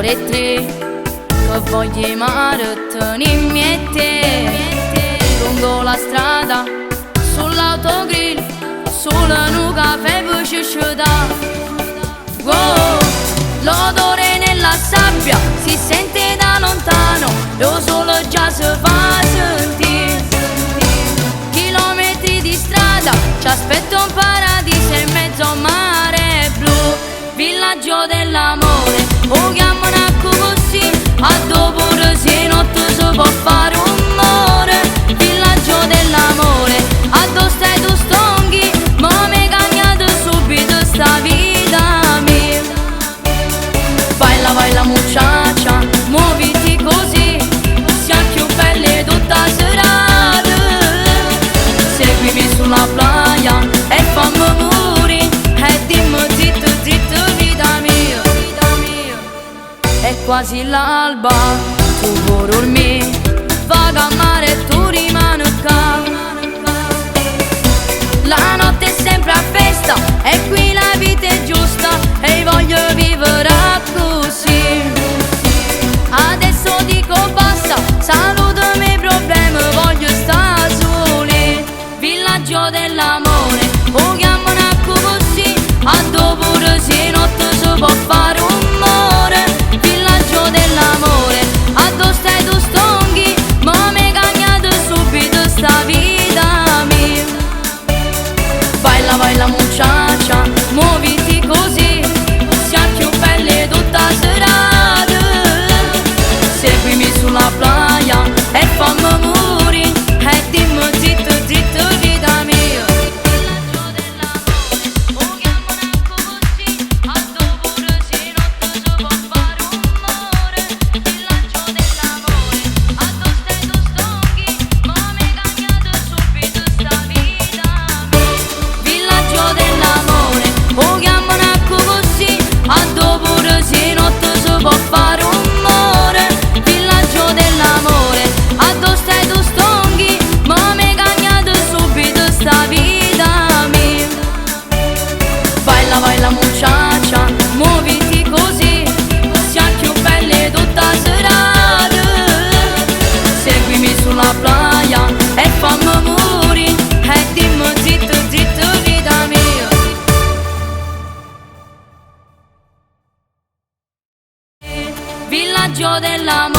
le 3, che voglio mare tenimmi e te. Lungo la strada, sull'autogrill, solo un caffè per ci Wow, l'odore nella sabbia si sente da lontano, lo sole già si fa sentire. Chilometri di strada, ci aspetta un paradiso in mezzo a un mare blu. Villaggio dell'amore, o chiamano così, a dopo se notte si può fare rumore. Villaggio dell'amore, a dove stai tu stonghi, ma mi cagnato subito sta vita mia. Baila, baila muchacha, muoviti così, siamo più belle tutta serata. Seguimi sulla playa e fammi morire, e dimmi zitto zitto vita mia, vita mia. È quasi l'alba, tu vuoi dormire, vaga a mare e tu rimani qua. La notte è sempre a festa e qui la vita è giusta e voglio vivere così. Adesso dico basta, salutami i problemi, voglio stare soli. Villaggio dell'amore, o chiamano così, a dopo se notte si può fare rumore. Villaggio dell'amore, a dove stai tu stonghi, ma mi cagnato subito sta vita mia. Baila, baila muchacha, muoviti così, siamo più belle tutta serata. Seguimi sulla playa e fammi morire, e dimmi zitto zitto vita mia. Villaggio dell'amore, o chiamano così, a dopo se notte si può fare rumore. Villaggio dell'amore, a dove stai tu stonghi, ma mi cagnato subito sta vita mia. Villaggio dell'amore, o chiamano così, a dopo se notte si può fare rumore. Villaggio dell'amore, a dove stai tu stonghi, ma mi cagnato subito sta vita mia. Baila, baila muchacha, muoviti così, siamo più belle tutta serata. Seguimi sulla playa e fammi morire, e dimmi zitto zitto vita mia. Villaggio dell'amore.